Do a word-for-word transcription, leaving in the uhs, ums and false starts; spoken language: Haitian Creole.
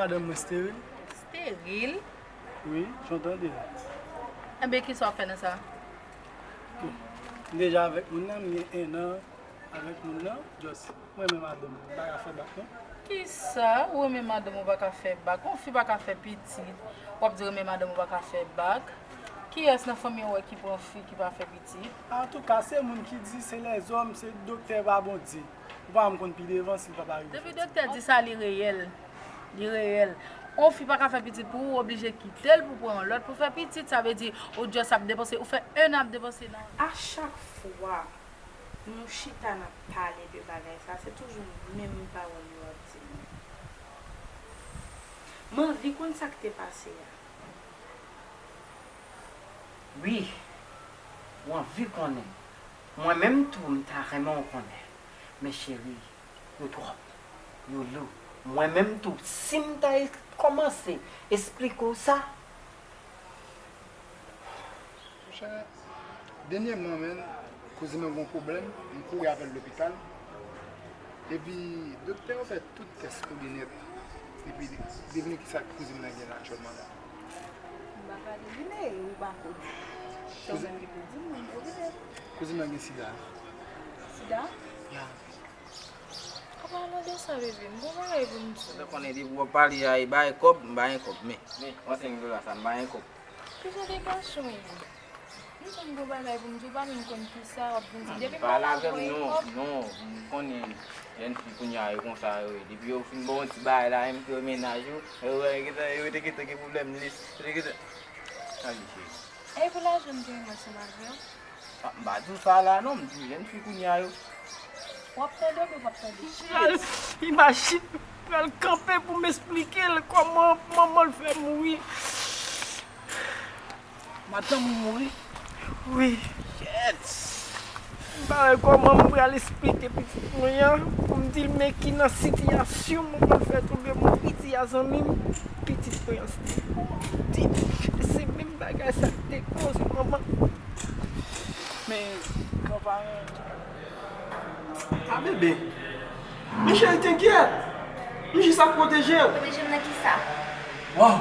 Madanm mwen steril. Steril? Wi, jan w tande a. Enben, kisa w ap fè nan sa? M deja avèk moun nan, m gen ennan avèk moun nan. Just, mwen renmen madanm mwen, m pa ka fè bak non. Kisa? Ou renmen madanm ou pa ka fè bak? Yon fi pa ka fè pitit, w ap di renmen madanm ou pa ka fè bak? Kiyès nan fanmi w wè ki pran fi ki pa fè pitit? Antouka, se moun ki di se lèzòm, se doktè pa Bondye. Ou pa janm konn pi devan si l p ap arive. Depi doktè di sa, li reyèl. Li reyèl. Yon fi pa ka fè pitit pou ou, ou oblije kite l pou pran yon lòt pou fè pitit. Sa vle di, ou just ap depanse, ou fè ennan ap depanse nan. A chak fwa nou chita n ap pale de bagay sa, se toujou menm pawòl yo ap di nou. M anvi konn sa k te pase a. Wi, ou anvi konnen. Mwen menm tou, m ta renmen w konnen. Men cheri, yo twòp. Yo lou. Mwen menm tou, si m ta kòmanse esplike w sa. Monchè, dènyèman, men, kouzin mwen gen yon pwoblèm, m kouri avè l lopital. Epi, doktè yo fè tout tès pou li nèt. Epi, devine kisa kouzin mwen gen aktyèlman la. M pa pale li, men ou pa konnen. Se ou menm ki pou di m, mwen m konnen. Kouzin mwen gen sida. Sida? Ya. An palan de sa, bebe, m gon bagay pou m di w. Ou konnen depi w ap pale a, e bay kòb, m bay kòb, men, men, yon senk dola sa, m bay kòb. Ki jan de gason w ye? M di m gon bagay pou m di w, pa menm konn kisa w ap vin di. Depi m Pale pale avè m avè w, non, non. Non, m konnen jèn fi kounye a yo konsa yo ye. Depi yo fin ba w yon ti bagay la, menm ke yo mennaj yo, yo, yo, yo te gentan gen pwoblèm li, yo te gentan. Sa li cheri. E pou lajan m te renmen ansanm avè w? Ah, m pa di w sa la non, m di w jèn fi kounye a yo. W ap tande oubyen w p ap tande? Pral, imajine, pral kanpe pou m esplike l kòman manman l fè mouri. Madanm ou mouri? Wi. Yes. M pa wè kòman m pral esplike pitit mwen an pou m di l men ki nan sitiyasyon manman l fè tonbe mouri, di a zanmi m, pitit mwen an se te mouri. Se menm bagay sa k te koz manman. Men, granparan. A bebe. Men cheri, te enkyèt. M jis ap pwoteje w. Pwoteje m nan kisa? Waw.